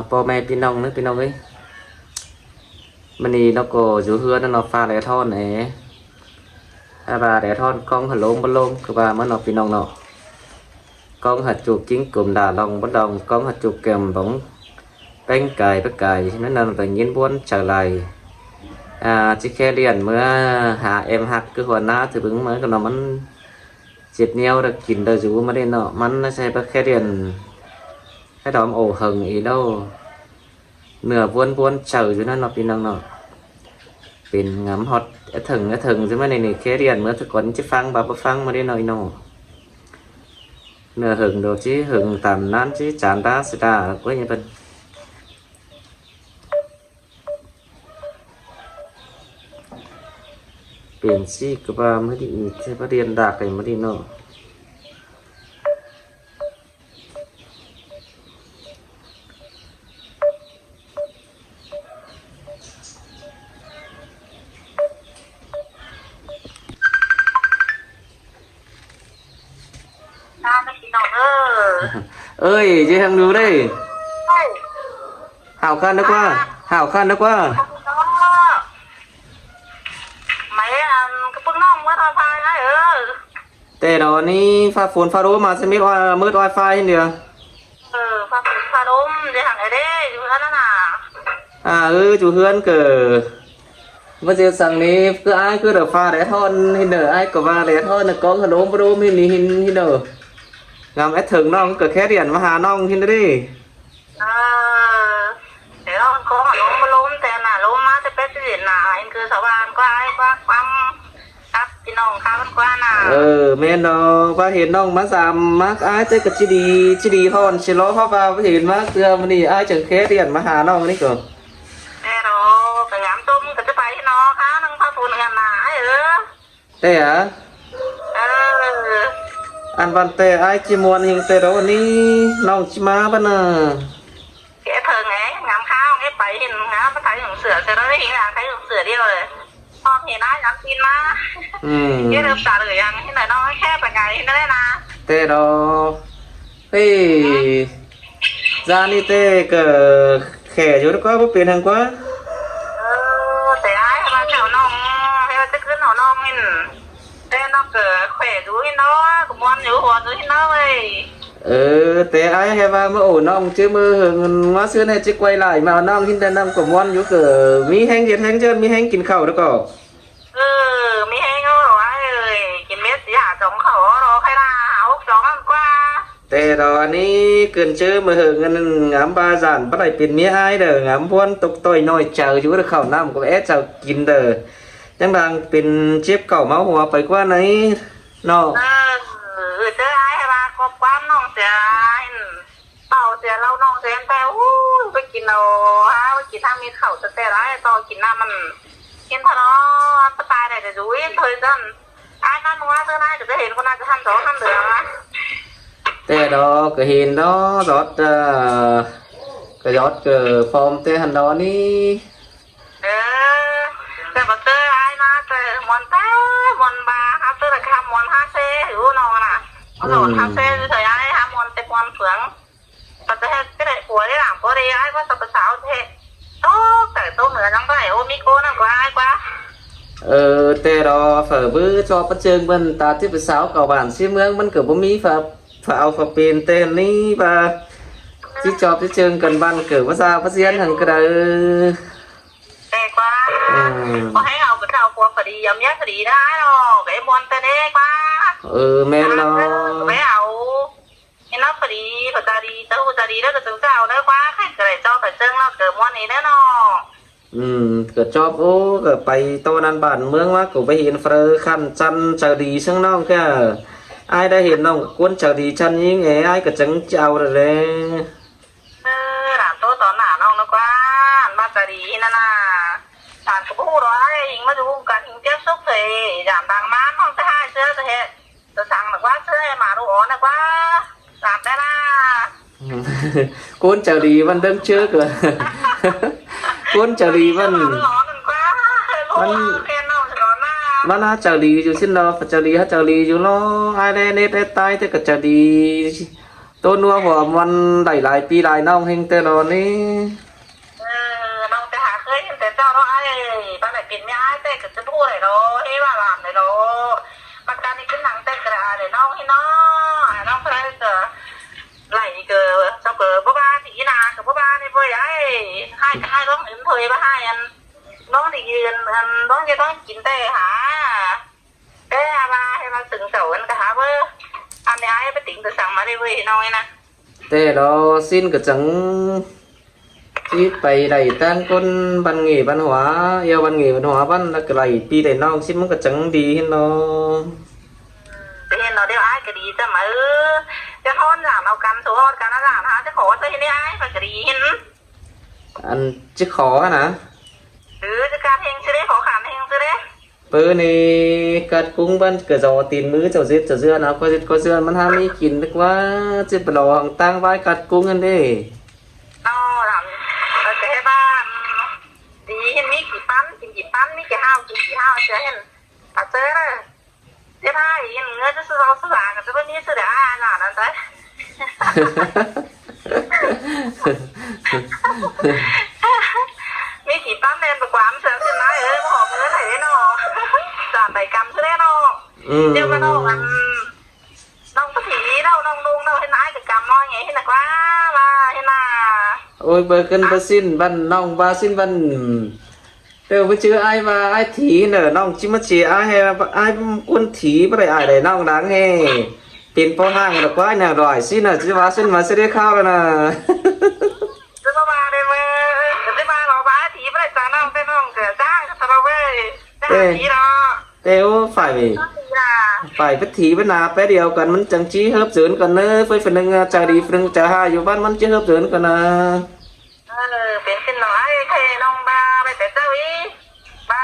ພໍ່ແມ່ພີ່ນ້ອງເດີພີ່ນ້ອງເອີຍ, ມື້ນີ້ເນາະກໍຢູ່ເຮືອນເນາະ ຟ້າແດດຮ້ອນແອ, ຖ້າວ່າແດດຮ້ອນກ້ອງຫາລົມບໍ່ລົມຄືວ່າມາເນາະພີ່ນ້ອງເນາະ, ກ້ອງຫາຈູກກິ້ງກົມດ່າລອງບໍ່ລອງ, ກ້ອງຫາຈູກແກ້ມບອງ ແປ້ງກາຍປະກາຍ ນັ້ນນະ ໄດ້ຍິນບວນຈາໄລ ອ່າ ຊິແຄ່ລຽນເມືອຫາແອມຮັກ ຄືຫົວໜ້າຖືເບິ່ງມາກໍເນາະ, ມັນເຈັບໜຽວແລ້ວກິນໄດ້ຢູ່ມາເດ້ເນາະ, ມັນໃສ່ປະແຄ່ລຽນ ໃຫ້ດອມໂອເຫິງອີໂດ ເນື້ອບວນໆ ເຈີຢູ່ນັ້ນເນາະ ພີ່ນ້ອງເນາະ, ເປັນງາມຮອດອະເຖິງອະເຖິງ ຊິມານີ້ນີ້ ແຄ່ລຽນເມືອແຕ່ກ່ອນ ຊິຟັງບາບໍ່ຟັງມາເດ້ເນາະ ອີໂນ ເນື້ອເຫິງໂດດຊິເຫິງຕາມນັ້ນຊິຈານດາຊິດາ ໂອ້ຍ ເພິ່ນ ເປັນຊິກະວ່າມື້ນີ້ ຊິມາລຽນດາກໃຫ້ມື້ນີ້ເນາະ. ເອີຍ ເຈົ້າຍັງຢູ່ເດ້ ເອີຍ ຫາວຄັນນະກວ່າ ຫາວຄັນນະກວ່າ ໄໝ ອັນ ກະປຶກນ້ອງເມືອທອດພາຍໄດ້ ເອີ ແຕ່ດອນນີ້ຟ້າຝົນຟ້າລົມມາ ສະມິດວ່າມືດວາຍຟາຍເຫັນເດ. ເອີ ພາ ພາລົມເດ ຫັ້ນເດ້ ຢູ່ຫັ້ນນະ. ອ່າ ເອີ ຢູ່ເຮືອນເກີ ວ່າຊິສັ່ງນີ້ ຄືອ້າຍຄືດອກຟ້າແດດຮ້ອນເຫັນເດີ ອ້າຍກໍວ່າແດດຮ້ອນນະ ກ້ອງຫາລົມບໍ່ລົມເຫັນນີ້ ເຫັນ ເຫັນເດີ ງາມແອດເຖິງນ້ອງກໍແຄ່ດຽນມາຫານ້ອງເຫັນເດ້. ເອີ ແດດຮ້ອນກ້ອງຫາລົມບໍ່ລົມ ແຕ່ນະ ລົມມາແຕ່ແປດຊິເຢັນນະ ເຫັນຄືສະຫວ່າງກວ່າ ອ້າຍກວ່າຄວາມ ກັບພີ່ນ້ອງເຂົາເພິ່ນກວ່ານະ. ເອີ ແມ່ນດອກ ວ່າເຫັນນ້ອງມາສາມ ມັກອ້າຍແຕ່ກໍຈິດີ ຈິດີຮ້ອນຊິລໍ ເພາະວ່າບໍ່ເຫັນມາເທື່ອ ມື້ນີ້ອ້າຍຈຶ່ງແຄ່ລຽນມາຫານ້ອງນີ້ກໍ ແນ່ດອກ ກໍຍາມຊົມກໍຈະໄປເນາະ ຄາວໜຶ່ງພາຜູ້ເຮືອນນາ ອ້າຍເອີຍ. ແຕ່ອະ ເອີ ອັນວັນແຕ່ອ້າຍຈິມ່ວນແຮງແຕ່ດອກ ນີ້ນ້ອງຈິມາບັດນະ. ເອີ ເຖິງແອງາມຂາວເອີ ໄປເຫັນງາມໄປຂາຍຂອງເສືອ ເສືອລະເຫັນງາມຂາຍຂອງເສືອດຽວເລີຍ ຮອດເຫັນອ້າຍນຳຕີນມາ ອືມ ເຮັດເລີບຕາເຫຼືອຫຍັງ ເຫັນໄດ້ນ້ອງແຄ່ໄປໄກ ເຫັນໄດ້ນະ ແຕ່ດອກ ເອີ ຈານີ້ແຕ່ກໍແຄ່ຢູ່ແລ້ວກໍບໍ່ເປັນຫຍັງກວ່າ ເອີ ແຕ່ອ້າຍວ່າເຈົ້ານ້ອງ ໃຫ້ວ່າຈະຂຶ້ນເອົານ້ອງນີ້ ແຕ່ນ້ອງກໍແຄ່ຢູ່ຫັ້ນເນາະ ກໍມ່ວນຢູ່ ມ່ວນຢູ່ຫັ້ນເນາະເວີຍ. ເອີ ແຕ່ອ້າຍໃຫ້ວ່າມາໂອ້ນ້ອງຈື່ມື້ເຫິງ ມາເຊີນໃຫ້ຈິກໄວຫຼາຍ ມາເອົານ້ອງ ເຫັນແຕ່ນ້ອງກໍມ່ວນຢູ່ ກໍມີແຮງເຮັດແຮງເຈີນ ມີແຮງກິນເຂົ້າແລ້ວກໍ ເອີ ມີແຮງເນາະອ້າຍເອີຍ ກິນເມັດສີ່ຫ້າຈອງເຂົ້າເນາະ ໃຄລະຫົກຈອງນັ້ນກວ່າ. ແຕ່ດອກອັນນີ້ ເກີນເຈີມື້ເຫິງ ອັນນັ້ນງາມບາຈານ ບໍ່ໄດ້ເປັນເມຍອ້າຍເດີ ງາມພວນຕົກຕ່ອຍນ້ອຍໃຈຢູ່ເດີ ເຂົ້ານ້ຳກໍແອເຈົ້າກິນເດີ ຈັ່ງດັງເປັນເຈັບເຂົ້າເມົາຫົວໄປກວ່າໃນ ເນາະ ເອີ ເອີ ເຈີອ້າຍໃຫ້ວ່າຄວາມຄວາມນ້ອງເສຍ ເປົ່າເສຍເຫຼົ້ານ້ອງເສຍແຕ່ ໂອ້ຍ ໄປກິນເອົາ ຫາໄປກິນທາງມີເຂົ້າແຕ່ຫຼາຍ ຕໍ່ກິນນ້ຳມັນ ກິນທະເນາະ ສະບາຍໄດ້ກໍຢູ່ອີກເທື່ອຊັ້ນ ອ້າຍນັ້ນວ່າເທື່ອນັ້ນກໍຈະເຫັນຄົນນັ້ນຈະທັນສອງທັນເດືອນນະ ແຕ່ດອກກໍເຫັນເນາະ ດອດ ເອີ ກະຍອດກໍຟອມແຕ່ຫັ້ນດອກນີ້. ເອີ ແຕ່ບໍ່ເຈີອ້າຍມາແຕ່ມ່ວນແຕ່ມ່ວນບາ ຫາເຈີແຕ່ຄຳມ່ວນຫາເຊຢູ່ນ້ອງນະ ອືມ ຫາເຊຢູ່ໃສອ້າຍ ຫາມ່ວນແຕ່ມ່ວນເຟືອງ ກໍຈະເຮັດໄດ້ຜົວໄດ້ຫຼານບໍ່ໄດ້ອ້າຍວ່າສະປະສາວແທ້ ໂຕກໃຈໂຕເໜືອຈັ່ງໃດ ໂອ ມີໂກນັ້ນກວ່າອ້າຍກວ່າ. ເອີ ແຕ່ດອກເຝີບືຊອບປະເຈິງເພິ່ນຕາທີ່ປະສາວເກົ່າບ້ານຊິເມືອງ ມັນກໍບໍ່ມີຝາ ຝາເອົາຝາເປັນແຕ່ນີ້ວ່າຊິຈອບຊິເຈິງກັນບ້ານເກີດພາສາພາສຽນຫັ້ນກໍໄດ້. ແຕ່ກວ່າ ອືມ ບໍ່ໃຫ້ເອົາ ເອົາພວກພໍດີ ເອົາເມຍພໍດີນະເນາະ ກໍໃຫ້ມ່ວນແຕ່ເດັກວ່າ. ເອີ ແມ່ນເນາະ ໄປເອົາ ເຫັນເນາະ ພໍດີ ເຂົາໃຈດີ ເຈົ້າຮູ້ໃຈດີເດີ ກໍຈຶ່ງຈະເອົາເດີກວ່າ ໃຜກໍໄດ້ເຈາະໄປເຈິງເນາະ ເກີດມ່ວນນີ້ເດີເນາະ. ອືມ ກໍຈອບ ໂອ້ ກໍໄປຕໍ່ນັ້ນບ້ານເມືອງມາ ກໍໄປເຫັນເຟີຄັນຈັນໃຈດີເຊິ່ງນ້ອງ ກໍອ້າຍໄດ້ເຫັນນ້ອງຄົນໃຈດີຊັ້ນຍິງເອ ອ້າຍກໍຈຶ່ງຈະເອົາແລ້ວແຫຼະ. ເອີ ຫຼານໂຕຕອນໜ້ານ້ອງນະກວ່າ ອັນວ່າຕາດີຫັ້ນນະ ຫຼານກໍບໍ່ຮູ້ດອກ ອີ່ງມາຢູ່ກັນ ອີ່ງເຈັບສຸກເສຍ ຢາມດັງມາ ນ້ອງຈະຫາຍເຊື້ອຈະແຮະ ຈະສັງນະກວ່າ ເຊື້ອໃຫ້ໝາລູກອ່ອນນະກວ່າ ຫຼານແຕ່ລະ ຄົນໃຈດີມັນເດີງເຈີກ ຄົນໃຈດີມັນ ມັນ ມັນຫາໃຈດີຢູ່ຊີ້ເນາະ ໃຈດີຫາໃຈດີຢູ່ເນາະ ອ້າຍແດ່ເນັດແດ່ຕາຍແຕ່ກໍໃຈດີ. ໂຕນົວຫົວມັນໄດ້ຫຼາຍປີຫຼາຍນ້ອງແຮງແຕ່ລອນີ້. ເອີ ນ້ອງແຕ່ຫາເຄີຍເຫັນແຕ່ເຈົ້າເນາະອ້າຍ. ປານໃດເປັນແມ່ອ້າຍແຕ່ກໍຈະບໍ່ໄດ້ດອກ ເຮວ່າຫຼານໄດ້ດອກ. ມັນການນີ້ຂຶ້ນໜັງແຕ່ກະອາຍເດ້ນ້ອງເຫັນເນາະ. ນ້ອງເທົ່າໃດກໍໄລ່ກໍເຈົ້າກໍບໍ່ວ່າ ທີ່ໜ້າກໍບໍ່ວ່ານີ້ເວີ້ຍອ້າຍ. ຮ້າຍກໍຮ້າຍ ລອງເຫັນເຜີຍວ່າຮ້າຍ ອັນ ລອງໄດ້ຢືນ ອັນ ລອງເຮັດລອງກິນແຕ່ຫາ ແຕ່ວ່າໃຫ້ວ່າເຊິ່ງເຈົ້າ ອັນ ກໍຫາເວີ້ຍ ອັນນີ້ອ້າຍໄປຕິງໄປສັ່ງມາໄດ້ເວີ້ຍນ້ອງເອີຍນະ. ແຕ່ລະຊິນກໍຈັ່ງຊິໄປໄດ້ຕ່າງຄົນ ບັນເງບັນຫົວ ອຽວບັນເງບັນຫົວບັນ ແລ້ວກໍໄລ່ປີໄດ້ນ້ອງຊິ ມັນກໍຈັ່ງດີເຫັນເນາະ. ເຫັນເນາະ ດຽວອ້າຍກໍດີຈ້ຳ ເອີ ຈະຮ້ອນຫຼານເອົາກັນ ໂສຮ້ອນກັນ ຫຼານຫາຈະຂໍໃສ່ໃຫ້ອ້າຍ ຂ້ອຍກໍດີເຫັນ. ອັນຈະຂໍຫັ້ນນະ ເອີ ຈະການເຮັງຊິເດ້ ຂໍຂານເຮັງຊິເດ້. ເປີນີ້ກັດກຸງບັນກະຈອຕີນມືເຈົ້າເຈັບເຈົ້າເຈື່ອນ ເອົາຂ້ອຍເຈັບຂ້ອຍເຈື່ອນ ມັນຫາມີກິນ ນຶກວ່າເຈັບໄປຫຼໍ່ຫາງຕ່າງວາຍກັດກຸງຫັ້ນເດ້. ເນາະ ເອີ ກໍເຮັດບ້ານ ດີເຫັນມີຂີ້ປັ່ນກິນຂີ້ປັ່ນ ມີຂີ້ຫ້າວກິນຂີ້ຫ້າວ ເຊື່ອເຫັນ ປາເຊີເດີ. ເຮັດໃຫ້ເງິນຈະສະເວົ້າສະຫຼາກັນ ຈະບໍ່ມີສະເດອານນັ້ນໄດ. ມີຂີ້ປ້ຳແມ່ນປະກວາມເຊື່ອຊິນາເອີຍ ບໍ່ຫອມເງິນໃຫ້ເນາະ. ຈານໃດກຳຊະເດເນາະ. ອືມ ດຽວມານ້ອງ ອັນ ນ້ອງປະຖີເນາະ ນ້ອງນຸ່ງເນາະ ເຮັດນາຍກໍກຳນ້ອຍໄງ ເຮັດນາກວ່າ ວ່າເຮັດນາ. ໂອ້ຍ ເບີຂຶ້ນປະຊິນ ບ້ານນ້ອງວ່າຊິນ ບ້ານ ເອີ ບໍ່ຈື່ອ້າຍວ່າອ້າຍຖີເນີ ນ້ອງຈິມາຈີອ້າຍ ໃຫ້ອ້າຍເປັນຄົນຖີບໍ່ໄດ້ ອ້າຍໄດ້ນ້ອງດັງແຮງ ເປັນພໍ່ຫ້າງດອກ ອ້າຍນະ ດອຍຊິນະ ຊິວ່າຊິນມາຊິໄດ້ຂ່າວແລ້ວນະ. ຈະມາວ່າໄດ້ເວີ້ຍ ຈະມາວ່າອ້າຍຖີບໍ່ໄດ້ ຈາກນ້ອງແຕ່ນ້ອງກໍຈ້າງຊະລະເວີ້ຍ ຈະຫາຖີເນາະ. ແຕ່ໂອ້ ຝ່າຍ ຝ່າຍປະຖີບັນນາແປດຽວກັນ ມັນຈັ່ງຈີເຮີບເຈີນກັນເນີ ເຟີຍເປັນໜຶ່ງໃຈດີ ເປັນໜຶ່ງໃຈຮ້າຍ ຢູ່ບ້ານມັນຈີເຮີບເຈີນກັນນະ. ເອີ ເປັນຂຶ້ນໜ້ອຍ ໃຫ້ນ້ອງບາໄປແຕ່ເຊົ້າອີກ ບາ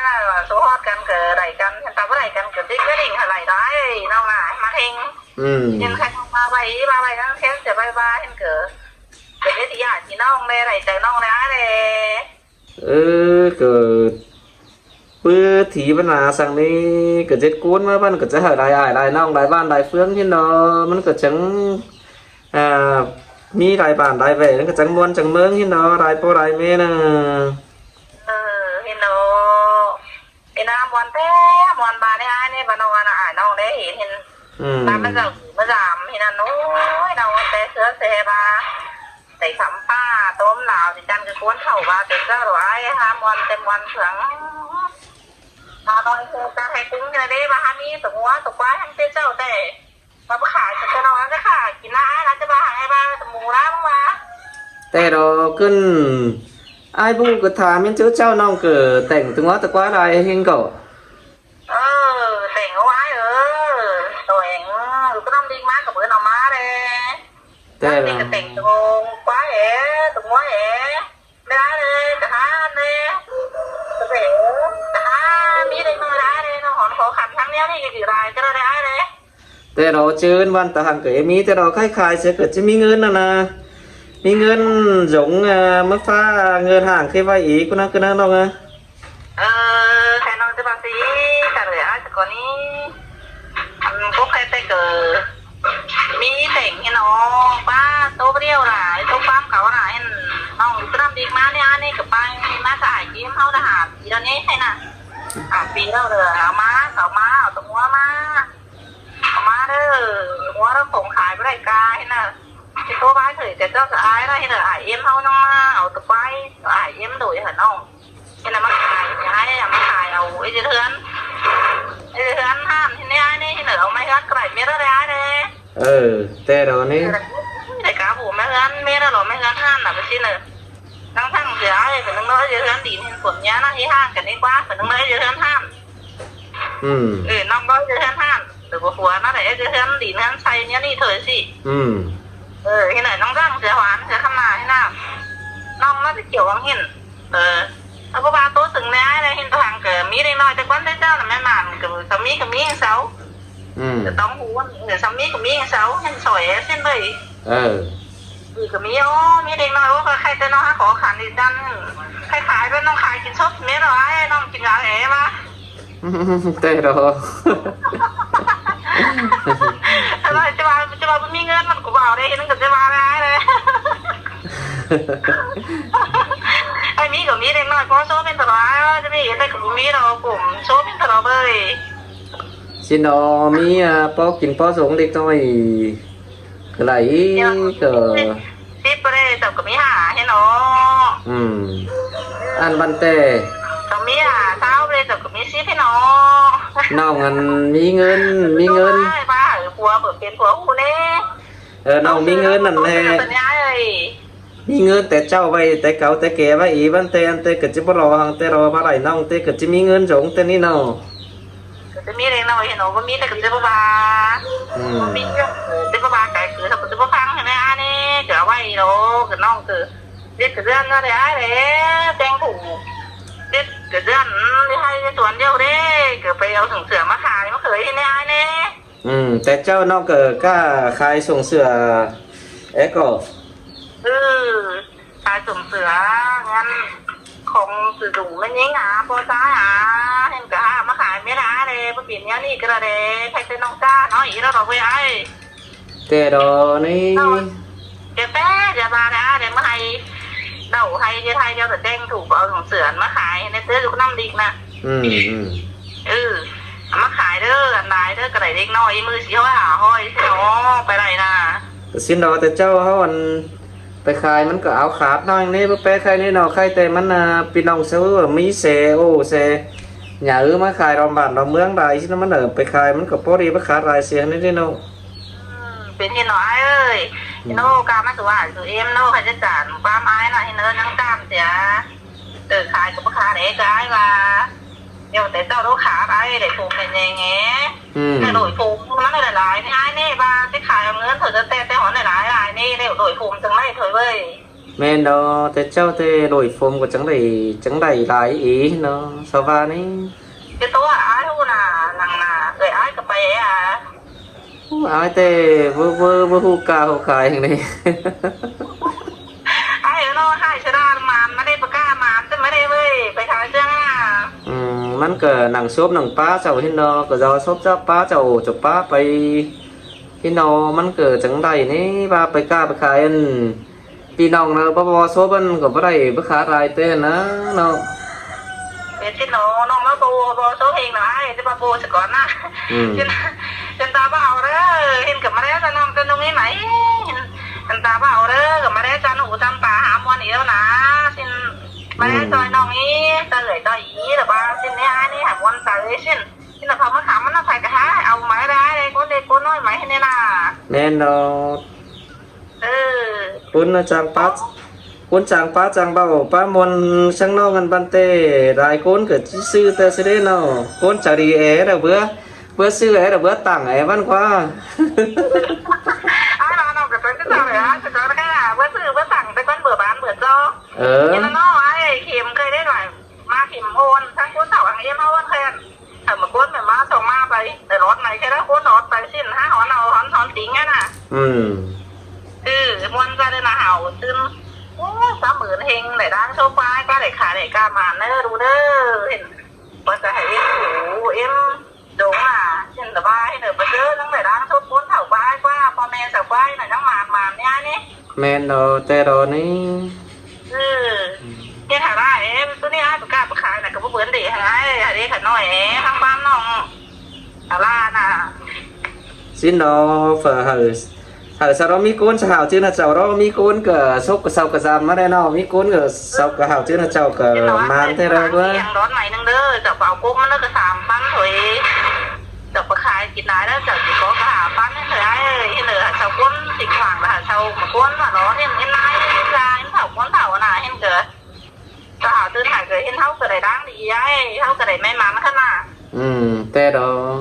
ໂຕຮອດກັນກໍໄດ້ກັນ ຄັນຕາບໍ່ໄດ້ກັນກໍຕິດກະດິ່ງຫັ້ນໄຫຼໄດ້ນ້ອງຫຼາຍ ມາເຮັງ. ອືມ ເຫັນໃຄນ້ອງບາໄວ້ ບາໄວ້ນຳແຄນເສຍໄວ້ບາເຫັນກໍ ເປັນວິທະຍາທີ່ນ້ອງແດ່ ໄດ້ໃຈນ້ອງແດ່ອ້າຍແດ່. ເອີ ກໍ ປຶດຖີບັນນາສັງນີ້ ກໍເຈັດກູນມາ ມັນກໍຈະໃຫ້ຫຼາຍອ້າຍຫຼາຍນ້ອງ ຫຼາຍບ້ານຫຼາຍເຟືອງຫັ້ນເນາະ ມັນກໍຈັ່ງ ອ່າ ມີຫຼາຍບ້ານຫຼາຍແຫວງ ມັນກໍຈັ່ງມ່ວນຈັ່ງເມີງຫັ້ນເນາະ ຫຼາຍພໍ່ຫຼາຍແມ່ນະ. ເອີ ເຫັນເນາະ ເຫັນນະ ມ່ວນແທ້ ມ່ວນບາດນີ້ອ້າຍນີ້ ບາດນ້ອງ ອັນ ອ້າຍນ້ອງໄດ້ເຫັນ ເຫັນ ອືມ ຕາມມາເຈົ້າມາຢາມເຫັນນັ້ນ ໂອ້ຍ ນ້ອງແຕ່ເສືອແຊບາ ໄດ້ຄຳປ້າຕົ້ມລາວ ຊິຈັນຄືຄົນເຖົ້າວ່າເປັນເຈົ້າຫຼາຍ ຫາມ່ວນແຕ່ມ່ວນເຄື່ອງ ຫານ້ອຍຄືຈະໃຫ້ກຸ້ງແທ້ເດ້ ວ່າຫາມີຕົວງົວຕົວຄວາຍຫັ້ນເປັນເຈົ້າແຕ່ ວ່າບໍ່ຂາຍ ແຕ່ນ້ອງຈະຂາຍກິນນະ ລາວຈະວ່າໃຫ້ວ່າໝູລາວວ່າ ແຕ່ດອກຂຶ້ນ ອ້າຍບໍ່ຮູ້ກໍຖາມແມ່ນເຈົ້າ ເຈົ້ານ້ອງກໍແຕ່ງຕົວງົວຕົວຄວາຍຫຼາຍແຮງກໍ ເອີ ແຕ່ງເອົາໄວ້ ເອີ ໂຕເອງ ລູກກໍນ້ຳດິງມາກໍເພິ່ນເອົາມາແດ່ ແຕ່ລະ ແຕ່ງໂຕຄວາຍແອ ໂຕງົວແອ ໄດ້ເລີຍ ກະຫາແດ່ ກະເສ ກະຫາ ມີເດັກນ້ອຍຫຼາຍເດ້ເນາະ ຫອນຂໍຂັນທາງແນວນີ້ກໍຊິຫຼາຍກໍໄດ້ເດ້. ແຕ່ລະເຈີນວັນຕະຫັງກໍມີ ແຕ່ລະໄຂ່ຂາຍເສຍກໍຈະມີເງິນຫັ້ນນະ ມີເງິນຢົງ ເອີ ມາຝາກເງິນຫ້າງເຄີຍໄວ້ອີກພຸ້ນນະ ຄືນະນ້ອງເອີຍ. ເອີ ແຕ່ນ້ອງຈະວ່າຊິ ກະເລີຍອ້າຍສະກອນນີ້ ອັນ ພວກໃຄແຕ່ເກີ ມີແຕ່ງໃຫ້ນ້ອງ ປ້າໂຕປະດຽວຫຼາຍ ໂຕປ້າມເຂົາຫຼາຍ ອັນ ນ້ອງກະນຳດີກມານີ້ ອັນນີ້ກະໄປມາສາຍເກມເຮົານະ ຫ້າປີແລ້ວນີ້ໃຫ້ນະ ຫ້າປີແລ້ວເດີ ເອົາມາ ເອົາມາ ເອົາຕົວງົວມາ ເອົາມາເດີ ງົວລະຂົງຂາຍບໍ່ໄດ້ກາໃຫ້ນະ. ຊິໂທບາຍເຂີຍແຕ່ເຈົ້າສະອາຍລະ ເຮັດໃຫ້ອ້າຍເອັມເຮົາຍັງມາເອົາຕະໄປ ອ້າຍເອັມໂດຍຫັ້ນນ້ອງ ເຮັດໃຫ້ມາຂາຍ ໃຫ້ມາຂາຍເອົາໄອ້ເຮືອນ ໄອ້ເຮືອນຮ້ານ ເຮັດໃຫ້ອ້າຍແດ່ ເຮັດໃຫ້ເອົາມາເຮືອນກະໄດ້ເມດລະອ້າຍແດ່. ເອີ ແຕ່ດອກນີ້ ໄດ້ກາໂຫມາເຮືອນເມດລະ ແມ່ເຮືອນຮ້ານນະ ໄປຊິເນີ ທັງທັງເສຍອ້າຍເປັນໜຶ່ງເນາະ ໄອ້ເຮືອນດີນເຫັນຜົນຍານະ ເຮັດຮ່າງກັນດີກວ່າ ເປັນໜຶ່ງເນາະ ໄອ້ເຮືອນຮ້ານ. ອືມ ເອີ ນ້ອງກໍເຮັດເຮືອນຮ້ານ ຫຼືບໍ່ຜົວເນາະ ເຮັດເຮືອນດິນເຮືອນໄຊແນວນີ້ເທີຊິ. ອືມ ເອີ ເຮັດໃດນ້ອງຈ້າງເສືອຫວານເສືອຄຳນາໃຫ້ນາ ນ້ອງມາຊິຂຽວຫວັງເຫັນ. ເອີ ເອົາບໍ່ວ່າໂຕເຖິງແລ້ວເຫັນຕົວຫັງກໍມີເດັກນ້ອຍແຕ່ກ່ອນເດ້ເຈົ້ານະ ແມ່ນໝານກໍສາມີກໍມີເຊົາ. ອືມ ກໍຕ້ອງຮູ້ວ່າ ເອີ ສາມີກໍມີເຊົາ ເຫັນສອຍເຊັ່ນເລີຍ. ເອີ ອີກກໍມີ ໂອ້ ມີເດັກນ້ອຍ ໂອ້ ໃຄແຕ່ເນາະ ຫາຂໍຂັນອີກກັນ ໃຄຂາຍແບບນ້ອງຂາຍກິນສົດແມ່ນບໍ່ ອ້າຍ ນ້ອງກິນຢາແອວ່າ ແຕ່ດອກ ອະໄລ ຈະວ່າ ຈະວ່າບໍ່ມີເງິນມັນກໍບໍ່ເອົາ ໄດ້ເຫັນກໍຈະວ່າຫຼາຍເລີຍ. ໄອ້ມີກໍມີເດັກນ້ອຍພໍໂຊເປັນຕະຫຼອດ ຈະມີເຮັດໄດ້ກໍບໍ່ມີດອກ ຜົມໂຊເປັນຕະຫຼອດເລີຍ. ຊິໜໍມີ ອາ ພໍກິນພໍສົງເດັກນ້ອຍ ກະໄລ ດຽວ ກໍ ສິບບໍ່ໄດ້ ເຈົ້າກໍມີຫ້າເຫັນເນາະ. ອືມ ອັນບັນແຕ່ ກໍມີຫ້າ ຊາວບໍ່ໄດ້ ເຈົ້າກໍມີສິບເຫັນເນາະ. ນ້ອງອັນມີເງິນ ມີເງິນ ວ່າໃຫ້ຜົວເປີດເປັນຜົວຮູ້ແດ່. ເອີ ນ້ອງມີເງິນນັ້ນແຫຼະ ເອີຍ ມີເງິນແຕ່ເຈົ້າໄວ້ ແຕ່ເກົ່າແຕ່ແກ່ໄວ້ອີກ ບັນແຕ່ອັນແຕ່ກໍຈະບໍ່ລໍ ຫັງແຕ່ລໍບໍ່ໄດ້ ນ້ອງແຕ່ກໍຈະມີເງິນສົງແຕ່ນີ້ເນາະ. ກໍຈະມີເລັກນ້ອຍເຫັນເນາະ ບໍ່ມີແຕ່ກໍຈະບໍ່ວ່າ ອືມ ບໍ່ມີເລື່ອງ ເອີ ຈະບໍ່ວ່າໄກເກີນ ເຮົາກໍຈະບໍ່ຟັງຫັ້ນແຫຼະ. ອັນນີ້ກໍເອົາໄວ້ດອກ ກໍນ້ອງກໍເຮັດກະເດືອນນັ້ນແຫຼະ ອ້າຍແຫຼະ ແຕ່ງຜູ້ເຮັດກະເດືອນ ອືມ ຢູ່ໄຮ່ຢູ່ສວນດຽວເດ້ ກໍໄປເອົາຖົງເສື້ອມາຂາຍ ມາເຂີຍໃຫ້ອ້າຍແດ່. ອືມ ແຕ່ເຈົ້ານ້ອງກໍກ້າຂາຍຖົງເສື້ອແອກໍ ເອີ ຂາຍຖົງເສື້ອງານຂອງສະດຸງແມ່ນຍິງອາ ພໍຊາຍອາ ເຫັນກະຫາມາຂາຍແມ່ນອາເດ້ ບໍ່ເປັນຫຍັງນີ້ກໍລະເດ້ ໃຜແຕ່ນ້ອງຈ້າເນາະ ອີລະດອກເວີຍອ້າຍ. ແຕ່ດອນີ້ ແຕ່ ແຕ່ຢ່າວ່າແຕ່ອາເດ້ ມາໃຫ້ເດົາໃຫ້ເຮັດໃຫ້ດຽວ ແຕ່ງຖືກເອົາຖົງເສື້ອມາຂາຍໃຫ້ແດ່ເດີ ຢູ່ນຳດິກນະ. ອືມ ອືມ ເອີ ເອົາມາຂາຍເດີ ອັນຫຼາຍເດີ ກໍໄດ້ເດັກນ້ອຍ ມື້ສີ່ຮ້ອຍຫ້າຮ້ອຍຊິເນາະ ໄປໄດ້ນະ. ກໍຊິນດອກ ແຕ່ເຈົ້າເຮົາອັນໄປຂາຍມັນກໍເອົາຂາດໜ້ອຍນີ້ ບໍ່ແປໃຄແນ່ເນາະ ໃຄແຕ່ມັນ ອ່າ ພີ່ນ້ອງເຊົາມີແຊໂອ້ແຊຫຍັງມາຂາຍລອມບ້ານລອມເມືອງຫຼາຍຊິນະ ມັນເອົາໄປຂາຍມັນກໍພໍດີ ບໍ່ຂາດຫຼາຍເສຍນີ້ເດ້ເນາະ. ອືມ ເປັນຢູ່ເນາະອ້າຍເອີຍ. ອືມ ໂນກາມາສູ່ອາຍສູ່ເອັມໂນ ໃຜຈະຈານຄວາມອາຍນະ ເຫັນເອີ້ນຍັງຕາມເສຍ ເອີ ຂາຍກໍບໍ່ຂາຍເດ້ ກໍອ້າຍວ່າ ດຽວແຕ່ເຈົ້າໂລຂາໄປໄດ້ຜົມແມ່ນແຍງແງ ອືມ ແຕ່ໂດຍຜົມມັນຫຼາຍໆ ນີ້ອ້າຍແນ່ວ່າຊິຂາຍເອົາເງິນເຂົາຈະແຕ່ ແຕ່ຫອນຫຼາຍໆ ນີ້ແລ້ວໂດຍຜົມຈັ່ງໄດ້ເຖິງເວີຍ. ແມ່ນດອກ ແຕ່ເຈົ້າແຕ່ໂດຍຜົມກໍຈັ່ງໄດ້ ຈັ່ງໄດ້ຫຼາຍອີເນາະ ສະຫວ່ານີ້ ເປັນຕົວອ້າຍຮູ້ນະ ນັ່ງນະ ເອີຍ ອ້າຍກໍໄປອາ ອ້າຍແຕ່ບໍ່ ບໍ່ ບໍ່ຮູ້ກ້າເຮົາຂາຍຫຍັງເດ້ ອ້າຍເອີຍເນາະ ອ້າຍສະດານມານມາໄດ້ ປະກ້າມານຈະມາໄດ້ເວີຍ ໄປຂາຍເຄື່ອງນະ. ອືມ ມັນກໍນັ່ງສົບນັ່ງປາເຈົ້າເຫັນເນາະ ກໍເຈົ້າສົບເຈົ້າປາເຈົ້າ ເຈົ້າປາໄປເຫັນເນາະ ມັນກໍຈັ່ງໄດ້ນີ້ວ່າໄປກ້າໄປຂາຍ ອັນ ພີ່ນ້ອງເນາະ ບໍ່ ບໍ່ໂຊເພິ່ນກໍບໍ່ໄດ້ ບໍ່ຂາດຫຼາຍແຕ່ນະເນາະ. ເປັນຊິເນາະ ນ້ອງມາໂບ ບໍ່ໂຊເພງນະອ້າຍ ຈະມາໂບສະກ່ອນນະ. ອືມ ຊິນ ຊິນຕາບໍ່ເອົາເດີ ເຫັນກໍມາແລ້ວນະ ນ້ອງຈະນຸ່ງໃຫ້ໃໝ່ ຊິນຕາບໍ່ເອົາເດີ ກໍມາແລ້ວຈະໜູຈຳຕາຫາມ່ວນອີກແລ້ວນະ ຊິນມາແລ້ວ ອືມ ຊ່ອຍນ້ອງອີກ ຊ່ອຍເອື້ອຍ ຊ່ອຍອີກ ລະວ່າຊິນນີ້ອ້າຍນີ້ຫາມ່ວນໃຈຊິນ ຊິນລະເຂົາມາຖາມມັນນະ ໃຜກໍຫາເອົາໃໝ່ໄດ້ ຄົນເລັກຄົນນ້ອຍໃໝ່ໃຫ້ແນ່ນະ. ແມ່ນດອກ. ເອີ ຄົນຈາງປາ ຄົນຈາງປາຈາງເວົ້າປາມ່ວນ ຊ່າງນ້ອງອັນບັນເຕ ຫຼາຍຄົນກໍຊື່ແຕ່ຊິເດ້ເນາະ ຄົນໃຈດີແອດອກເບືອ ເບືອຊື່ແອດອກເບືອຕັ້ງແອມັນກວ່າ ອ້າຍວ່ານ້ອງກໍເປັນຄືກັນແຫຼະ ອ້າຍກໍເຈົ້າແທ້ ເບືອຊື່ເບືອຕັ້ງແຕ່ກ່ອນເບືອບ້ານເບືອຈອ ເອີ ເຫັນແລ້ວເນາະ ອ້າຍເຂັມເຄີຍໄດ້ຫຼາຍ ມາເຂັມໂອນ ທັງຄົນເຖົ້າທັງເອັມເຮົາແຄນ ຖ້າມາຄົນແມ່ນມາສອງມາໄປ ໄດ້ຫຼອດໃໝ່ແຄ່ລະຄົນຫຼອດໄປ ສິ້ນຫາຫອນເອົາຫອນ ຫອນຕິງຫັ້ນນະ. ອືມ ເອີ ມ່ວນໃຈເດີນະ ຫາວຕື່ນ ໂອ້ຍ ສາມໝື່ນເຮັງ ໄດ້ດ່າງໂຊກວ່າຍ ກະໄດ້ຂາຍໄດ້ກາມານເດີ ດູເດີ ເຫັນວ່າຈະໃຫ້ເອັມ ເອັມດົງອະ ເຫັນແຕ່ວ່າເຫັນເດີ ປະເຈີນໄດ້ດ່າງໂຊກ ຄົນເຖົ້າກວ່າຍກວ່າ ພໍ່ແມ່ສາວກວ່າຍນະ ຍັງໝານ ໝານຍາຍນີ້. ແມ່ນດອກ ແຕ່ດອກນີ້ ເອີ ເຮັດໃຫ້ຫຼາຍ ໂຕນີ້ອ້າຍປະກາດປະຂາຍນະ ກໍບໍ່ເບິ່ນເດ ໃຫ້ອ້າຍເດ ຂະນ້ອຍ ທາງບ້ານນ້ອງອາລານະ ຊິນດອກ ຝາກໃຫ້ ໃຫ້ສາວເນາະ ມີຄົນສາວຈື່ນະເຈົ້າເນາະ ມີຄົນກໍສົບກະເຊົາກະຊຳມາໄດ້ເນາະ ມີຄົນກໍເຊົາກະຫາວຈື່ນະເຈົ້າ ກໍໝານແທ້ລະເວີຍ ດອນໃໝ່ໜຶ່ງເດີ ເຈົ້າເອົາກົກມັນເດີ ກໍສາມພັນຖ້ວຍ ເຈົ້າໄປຂາຍກິນຫຼາຍແລ້ວ ເຈົ້າຊິຂໍກະຫ້າພັນເດີອ້າຍເອີຍ ເຫັນເດີເຈົ້າຄົນສິງຫວັງລະເຈົ້າມາຄົນວ່າເນາະ ເຫັນ ເຫັນນາຍເຫັນລາເຫັນເຖົ້າຄົນເຖົ້ານະ ເຫັນເກີດ ເຈົ້າຫາຕື່ນໃຫ້ເກີດ ເຫັນເຮົາກໍໄດ້ດັງດີອ້າຍ ເຮົາກໍໄດ້ແມ່ນໝັ້ນຂະໜາດ ອືມ ແຕ່ດອກ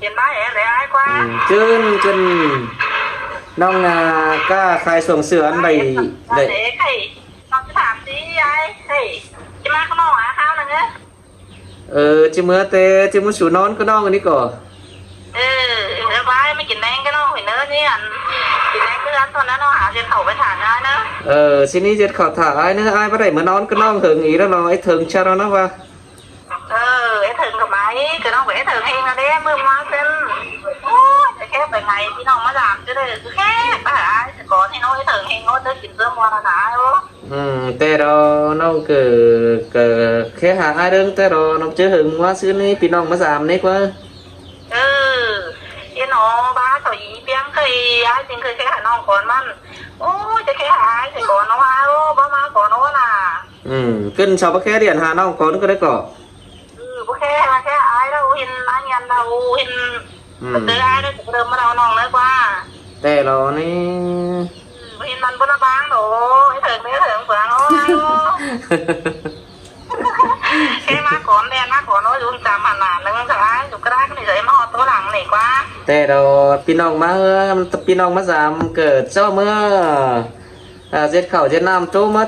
ເຫັນໄດ້ແຫຼະອ້າຍກວ່າ ອືມ ຈື່ນ ຈື່ນ ນ້ອງ ອ່າ ກ້າຂາຍຊ່ວງເສືອອັນໃດ ໄດ້ ນ້ອງຊິຖາມຕິອ້າຍ ເອີຍ ຊິມາຂ້າງນອກຫາຄາວໜຶ່ງເອີຍ ເອີ ຈິເມືອແຕ່ ຈິມາສູ່ນອນກັບນ້ອງອັນນີ້ກໍ ເອີ ແລ້ວໄປມາກິນແລງກັບນ້ອງເດີ ນີ້ອັນ ກິນແລງເຮືອນຕອນນັ້ນເນາະ ຫາເຮັດເຂົ້າໄປຖ້າອ້າຍເດີ ເອີ ຊິໜີເຮັດເຂົ້າຖ້າອ້າຍເດີ ອ້າຍບໍ່ໄດ້ມານອນກັບນ້ອງເຫິງອີກແລ້ວເນາະ ໄອ້ເຖິງຊັດເນາະວ່າ ເອີ ໄອ້ເຖິງກໍມາອີກ ກໍນ້ອງໄປໄອ້ເຖິງເອງຫັ້ນເດ້ ມື້ມາເຊັ່ນ ໂອ້ຍ ແຄ່ໄປ ໃຫ້ພີ່ນ້ອງມາຖາມ ຈະໄດ້ຄືແຄ່ໄປຫາອ້າຍສາກ່ອນ ໃຫ້ນ້ອງໄດ້ເຖິງເຮງເນາະ ເຈີກິນເຈີມ່ວນນະອ້າຍເອີຍ. ອືມ ແຕ່ດອກນ້ອງກໍ ກໍແຄ່ຫາອ້າຍເດີ ແຕ່ດອກນ້ອງເຈີເຫິງວ່າ ຊືນນີ້ພີ່ນ້ອງມາຖາມນີ້ກວ່າ. ເອີ ເອີເນາະ ບ້າເຂົາອີປຽງເຄີຍ ອ້າຍຈຶ່ງເຄີຍແຄ່ຫານ້ອງກ່ອນມັນ. ໂອ້ຍ ຈະແຄ່ຫາອ້າຍສາກ່ອນເນາະອ້າຍເອີຍ ບໍ່ມາກ່ອນເນາະນະ. ອືມ ຂຶ້ນເຂົາບໍ່ແຄ່ດຽນຫານ້ອງກ່ອນກໍໄດ້ເກາະ. ເອີ ບໍ່ແຄ່ ແຄ່ອ້າຍລາວເຫັນອ້າຍຍາມລາວເຫັນ ອືມ ເຈີອ້າຍລາວກໍເລີ່ມມາເລົ່ານ້ອງເລີຍກວ່າ ແຕ່ລາວນີ້ ອືມ ບໍ່ເຫັນມັນບໍ່ລະບາງດອກ ເຖິງເດີເຖິງເມືອງໂອ້ຍ. ເຄມາກ່ອນແດນມາກ່ອນໂອ້ຍ ລຸງຈຳຫັ້ນນະ ໜຶ່ງສະອາຍ ສຸກກະດາກະນິໃຈມາຮອດໂຕຫຼັງນີ້ກວ່າ ແຕ່ດອກ ພີ່ນ້ອງມາເຮືອ ພີ່ນ້ອງມາສາມເກີດເຈົ້າເມືອ ເຮັດເຂົ້າເຮັດນ້ຳ ໂຕມາ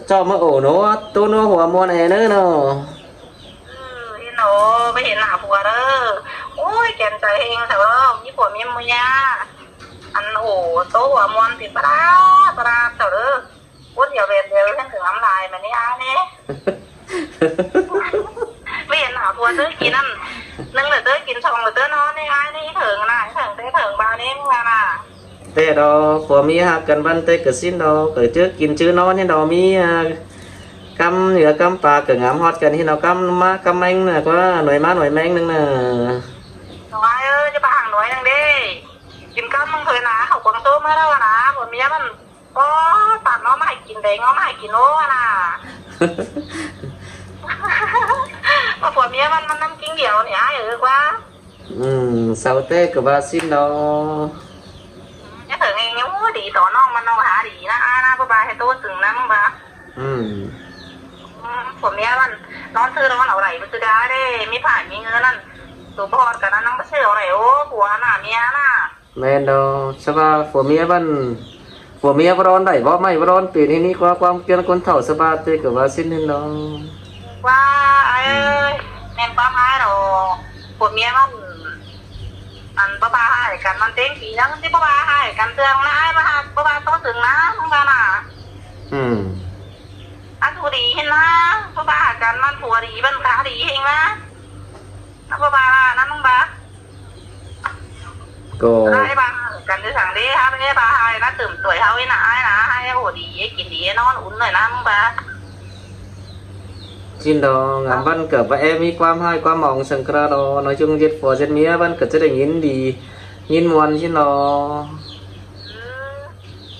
ເຈົ້າມາໂອໂນ ໂຕໂນຫົວມ່ວນແອເນີເນາະ. ເອີ ເຫັນໂອ ໄປເຫັນໜ້າຜົວເດີ. ໂອ້ຍ ແກ່ນໃຈເຮງແທ້ເວີ ມີຜົວມີເມຍ ອັນ ໂອ ໂຕຫົວມ່ວນຕິປະດາປະດາເຈົ້າເດີ. ຄົນດຽວແບບດຽວ ເຫັນເຖິງນ້ຳລາຍມານີ້ອ້າຍເດ້. ໄປເຫັນໜ້າຜົວເດີ ກິນນັ້ນໜຶ່ງເດີ ເດີກິນສອງເດີ ນອນນີ້ອ້າຍນີ້ ເຖິງນະ ເຖິງແຕ່ເຖິງບາດນີ້ ເມື່ອນະ. ແຕ່ດອກ ຜົວເມຍຮັກກັນປານແຕ່ກະຊິນດອກ ກະເຈີກິນເຈີນອນເຫັນດອກ ມີ ອາ ກຳເຫຍື່ອກຳປາກະງາມຮອດກັນເຫັນດອກ ກຳມາກຳແມງນະ ກວ່າໜ່ວຍມາໜ່ວຍແມງໜຶ່ງນະ. ນ້ອຍເອີຍ ຈະປາຫາໜ່ວຍໜຶ່ງເດ້ ກິນກຳໜຶ່ງເທື່ອນະ ເຂົາກວາງໂຕມາແລ້ວນະ ຜົວເມຍມັນ ໂອ້ ປາກໜໍ່ໄມ້ກິນແດງໜໍ່ໄມ້ກິນໂອ້ນະ ວ່າຜົວເມຍມັນ ມັນນຳກິນດຽວນີ້ອ້າຍເອີຍກວ່າ. ອືມ ເຊົາແຕ່ກະວ່າຊິນເນາະ. ອືມ ຢ່າເຖິງເອງ ໂອ້ ດີຕໍ່ນ້ອງມັນ ນ້ອງຫາດີນະ ອ້າຍນະ ບໍ່ບາໃຫ້ໂຕຕຶງນະ ມຶງບາ. ອືມ ອືມ ຜົວເມຍມັນນອນຊື່ນອນເອົາໄດ້ບໍ່ຊື່ດາເດ້ ມີຜາຍມີເງິນນັ້ນ ໂຕບໍ່ຮອດກັນນະ ນາງບໍ່ຊື່ເອົາໄດ້ ໂອ້ ຜົວນະ ເມຍນະ. ແມ່ນດອກ ສະບາຍຜົວເມຍມັນ ຜົວເມຍບໍ່ຮ້ອນໄດ້ ເວົ້າໃໝ່ບໍ່ຮ້ອນເປັນ ເຮັດນີ້ກວ່າຄວາມເປັນຄົນເຖົ້າ ສະບາຍແຕ່ກະວ່າຊິນເຫັນດອກ. ວ່າອ້າຍເອີຍ ອືມ ແມ່ນຄວາມອ້າຍດອກ ຜົວເມຍມັນ ອັນ ບໍ່ບາຮ້າຍກັນ ມັນເຕັງປີແລ້ວ ມັນຊິບໍ່ບາຮ້າຍກັນເທື່ອນະ ອ້າຍບໍ່ບາ ບໍ່ບາໂຕເຖິງນະ ມັນວ່ານະ. ອືມ ອັນຜູ້ດີເຫັນນະ ບໍ່ບາກັນ ມັນຜົວດີ ມັນກະດີເຮງນະ. ນະ ບໍ່ບານະ ນະ ມຶງບາ ກໍອ້າຍບາກັນຢູ່ສັງເດ ຫາໄປແດ່ບາໃຫ້ນະ ຕື່ມຕວຍເຮົາອີນະ ອ້າຍນະ ໃຫ້ໂອດີ ໃຫ້ກິນດີ ໃຫ້ນອນອຸ່ນໜ້ອຍນະ ມຶງບາ. ຈິນດອງ ອາ ມັນກໍບໍ່ແອມີຄວາມຮ້າຍຄວາມໝອງສັງກະລາດອກ ນ້ອຍຈຸງເຈັດຜົວເຈັດເມຍ ມັນກໍຈະໄດ້ຍິນດີ ຍິນມ່ວນ ຈິນດອງ. ອືມ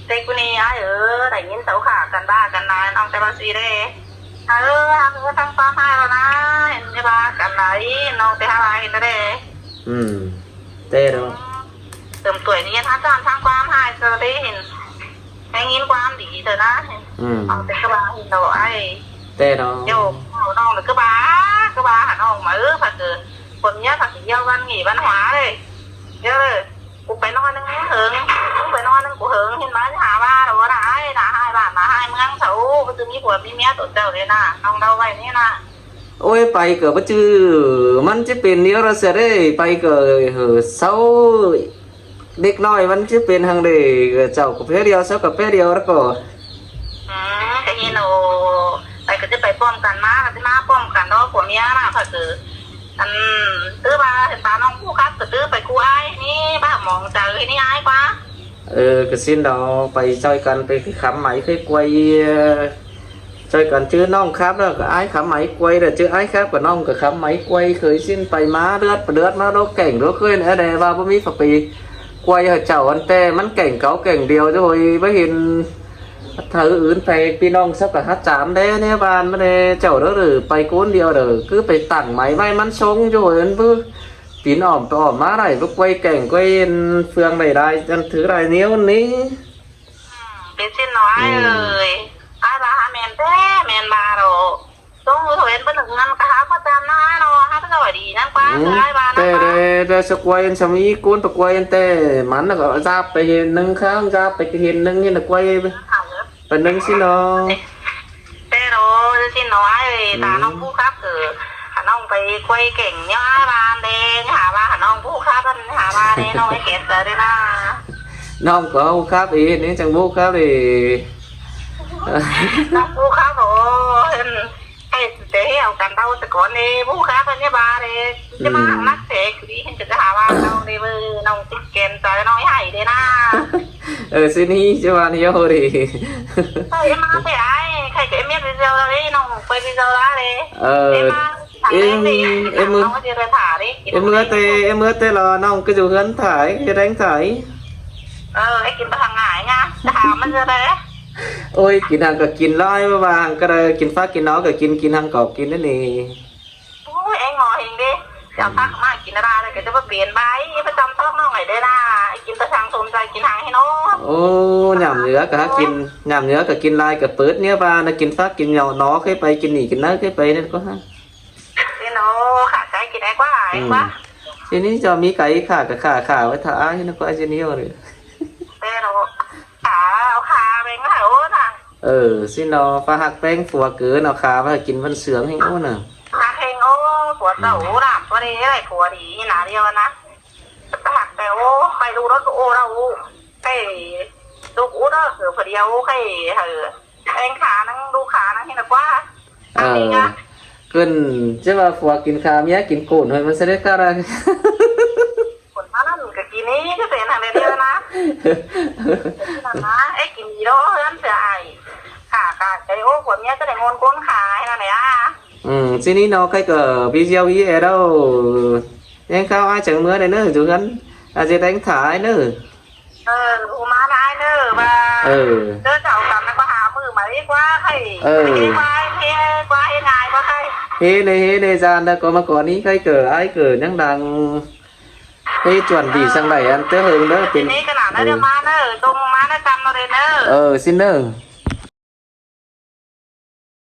ແຕ່ກູນີ້ອ້າຍເອີຍ ໄດ້ຍິນເຂົາຂ້າກັນບ້າກັນນາ ນ້ອງແຕ່ວ່າຊີ້ເດ້ ເອີ ຫາກເອີ ທັງຄວາມຮ້າຍແລ້ວນາ ເຫັນໄດ້ບ້າກັນຫຼາຍ ນ້ອງແຕ່ຫາຫຼາຍເຫັນແລ້ວເດ້. ອືມ ແຕ່ດອກ ເຕີມຕົວຍນີ້ ຖ້າຈານທັງຄວາມຮ້າຍເຊີໄດ້ເຫັນ ໄດ້ຍິນຄວາມດີເທື່ອນາ. ອືມ ເອົາແຕ່ຄືວ່າເຫັນດອກອ້າຍ ແຕ່ດອກ ໂຍ ນ້ອງລະຄືວ່າ ຄືວ່າຫານ້ອງມາ ເອີ ພັກເອີ ຄົນເມຍພັກຊິດຽວວັນຫີວັນຫວາເດ້ ດຽວເດີ. ກູໄປນອນໜຶ່ງເຫິງ ມຶງໄປນອນໜຶ່ງກູເຫິງ ເຫັນມາຫາວ່າລະບໍ່ນະ ອ້າຍນະ ຫາຍບ້ານນະ ຫາຍເມືອງເຂົາ ບໍ່ຈື່ມີຜົວມີເມຍໂຕເຈົ້າເດ້ນະ ນ້ອງເດົາໄວ້ນີ້ນະ. ໂອ້ຍ ໄປກໍບໍ່ຈື່ ມັນຈະເປັນແນວລະຊະເດ້ ໄປກໍເຫີເຊົາ ເດັກນ້ອຍມັນຈະເປັນຫັ້ນເດ້ ເຈົ້າກໍແພ້ດຽວ ເຊົາກໍແພ້ດຽວລະກໍ. ອືມ ກໍເຫັນໂອ ໄປກໍຈະໄປພ້ອມກັນ ມາກໍຈະມາພ້ອມກັນດອກ ຜົວເມຍນະ ກໍຄື ອັນ ຄືວ່າເຫັນຕານ້ອງຜູ້ຂັບ ກໍຄືໄປຄູ່ອ້າຍນີ້ ບ້າໝອງໃຈນີ້ອ້າຍກວ່າ. ເອີ ກະຊິນດອກ ໄປຊ່ອຍກັນ ໄປຄຳໄໝເຄີຍກວຍ ຊ່ອຍກັນ ຈື່ນ້ອງຂັບແລ້ວກໍອ້າຍຄຳໄໝກວຍ ແລ້ວຈື່ອ້າຍຂັບກໍນ້ອງກໍຄຳໄໝກວຍ ເຄີຍຊິນໄປມາ ເລືອດໄປເລືອດມາ ໂລກແກ່ງໂລກເຄີຍແດ່ ແຕ່ວ່າບໍ່ມີໃຜໄປກວຍໃຫ້ເຈົ້າ ອັນແຕ່ມັນແກ່ງເກົ່າແກ່ງດຽວ ໂດຍບໍ່ເຫັນ ເທື່ອອື່ນໄປ ພີ່ນ້ອງເຂົາກໍຮັດຈາມແດ່ແນວບ້ານມາແດ່ ເຈົ້າເດີ ໄປຄົນດຽວເດີ ຄືໄປຕັ້ງໄໝໄວ້ມັນຊົງຢູ່ ເຫັນບໍ່ ປີນອ້ອມໄປອ້ອມມາໄດ້ ບໍ່ກວຍແກ່ງກວຍເຟືອງໄດ້ ໄດ້ອັນຖືໄດ້ແນວນີ້. ອືມ ເປັນຊິນເນາະອ້າຍເອີຍ ອ້າຍວ່າຫາແມ່ນແທ້ ແມ່ນວ່າໂລ ຊົງຢູ່ເຫັນເພິ່ນເງິນກໍຫາປະຈຳນະອ້າຍເນາະ ຫາປະຈຳດີນັ້ນກວ່າ ອືມ ອ້າຍວ່ານະ ແຕ່ ແຕ່ ແຕ່ສະກວຍອັນສະມີກູນປະກວຍອັນແຕ່ມັນກໍຈາບໄປເຫັນໜຶ່ງ ຂ້າງຈາບໄປກໍເຫັນໜຶ່ງ ເຫັນກວຍ ປານໜຶ່ງຊິເນາະ ແຕ່ໂລຊິເນາະ ອືມ ຕານ້ອງຜູ້ຂັບ ຄື ນ້ອງໄປກວຍເກັ່ງຍາວບ້ານເດ້ ຫາວ່ານ້ອງຜູ້ຂັບ ຫາວ່າເດ້ ນ້ອງໃຫ້ເກັບໃຈເດ້ນະ ນ້ອງກໍຜູ້ຂັບອີກ ນີ້ຈັ່ງຜູ້ຂັບອີກ ນ້ອງຜູ້ຂັບ ໂອ້ ເຫັນ ໃຫ້ແຕ່ເຮົາກັນເທົ່າແຕ່ກ່ອນເດ້ ຜູ້ຄ້າເພິ່ນຢ່າວ່າເດ້ ອືມ ຈະມາໜັກໃຈ ເອກດີ ເຫັນຈະຫາວ່ານ້ອງເດ້ເວີ ນ້ອງຕິດແກນໃຈ ນ້ອງໃຫ້ເດ້ນາ. ເອີ ຊິນີ້ຈະວ່ານຽວເດ້. ເອີ ເອັມມາແທ້ອ້າຍ ໃຄກໍເອັມເອັດດຽວລະເດ້ ນ້ອງໄປດຽວລະເດ້. ເອີ ເອັມມາ ເອັມ ເອັມເມືອ ນ້ອງຊິໄດ້ຖ້າເດ້ ເອັມເມືອແຕ່ ເອັມເມືອແຕ່ລະ ນ້ອງກໍຢູ່ເຮືອນຖ້າ ເຮັດແຮງຖ້າ. ເອີ ໄອ້ກິນໄປທາງຫງາຍນະ ຖາມມັນຈະໄດ້. ໂອ້ຍ ກິນຫັ້ນກໍກິນຫຼາຍ ວ່າຫັ້ນກໍໄດ້ ກິນຜັກກິນໜໍກໍກິນ ກິນຫັ້ນກໍກິນນັ້ນນີ້. ໂອ້ຍ ເອັງໝໍເຮັງເດ້ ຈະເອົາຜັກມາກິນລະລາຍ ແລ້ວກໍຈະມາປ່ຽນໃບປະຈຳທ້ອງນ້ອງໃຫ້ເດ້ລະ. ກິນແຕ່ຊັ່ງສົມໃຈ ກິນຫັ້ນໃຫ້ນ້ອງ. ໂອ້ ຍາມເໜືອກໍຫາກິນ ຍາມເໜືອກໍກິນຫຼາຍ ກໍເປີດເນຍວ່ານະ ກິນຜັກກິນໜໍ ເຄີຍໄປກິນນີ້ກິນນັ້ນ ເຄີຍໄປນັ້ນກໍຫາ. ເນາະ ຂາດໃຈກິນໄດ້ກວ່າ ອືມ ກວ່າ. ທີນີ້ເຈົ້າມີໄກ່ຂ້າກໍຂ້າ ຂ້າໄວ້ຖ້າອ້າຍນະ ກໍອ້າຍຊິໜີເລີຍ. ແຕ່ເນາະ ຂາເອົາຂາແບ່ງໃຫ້ໂອ້ນະ. ເອີ ຊິເນາະ ຟ້າຮັກແພງຜົວເກີນ ເອົາຂາໄວ້ໃຫ້ກິນວັນເສືອງແຮງໂອ້ນະ. ຮັກແຮງໂອ້ ຜົວເຈົ້າ ອືມ ໂອ້ນະ ບໍ່ໄດ້ໄດ້ຜົວດີນະ ດຽວນະ ຮັກແຕ່ໂອ້ ໄປດູລົດໂອ້ລາວໂອ້ ໄປດູອູເດີ ເອີ ພໍດຽວໂອ້ ໄປ ເອີ ແພງຂານັງ ດູຂານັງ ເຮັດກວ່າ. ເອີ ອັນນີ້ນະ ເກີນ ຈະວ່າຜົວກິນຂາ ເມຍກິນໂກນ ໃຫ້ມັນສະເດັດກະໄດ້. ຄົນມານັ້ນກໍກິນນີ້ ກໍເປັນທາງໃດເດີນະ. ນັ້ນນະ ເອີ ກິນດີເດີ ເຮືອນເສືອອ້າຍ ຂາກະໄດ້ໂອ້ ຜົວເມຍຈະໄດ້ມ່ວນກົນຂາໃຫ້ນັ້ນແຫຼະ. ອືມ ຊິນີ້ເນາະ ໃຄກໍ ພີ່ຊຽວ ພີ່ແອດ ແຮງຂ່າວອ້າຍຈັ່ງເມືອໄດ້ເນີ ຢູ່ເຮືອນ ອາດຊິແຮງຖ້າອ້າຍເນີ. ເອີ ຮູ້ມານະອ້າຍເນີວ່າ ເອີ ເດີເຈົ້າກັນນະ ກໍຫາມື້ມາດີກວ່າ ໃຄ ເອີ ໃຄວ່າ ໃຄວ່າ ໃຫ້ງ່າຍກວ່າ ໃຄ ເຮເນ ເຮເນ ຈານ ແລ້ວກໍມາກ່ອນນີ້ ໃຄເກີ ອ້າຍເກີ ຍັງດັງ ເຮຈວນດີ ເອີ ຈັ່ງໃດ ອັນແຕ່ເຫິງເດີ ເປັນ ນີ້ຂະໜາດນັ້ນ ເອີ ເດີມາເນີ ສົ່ງມານະ ຈຳເອົາເດີເນີ. ເອີ ຊິນເນີ.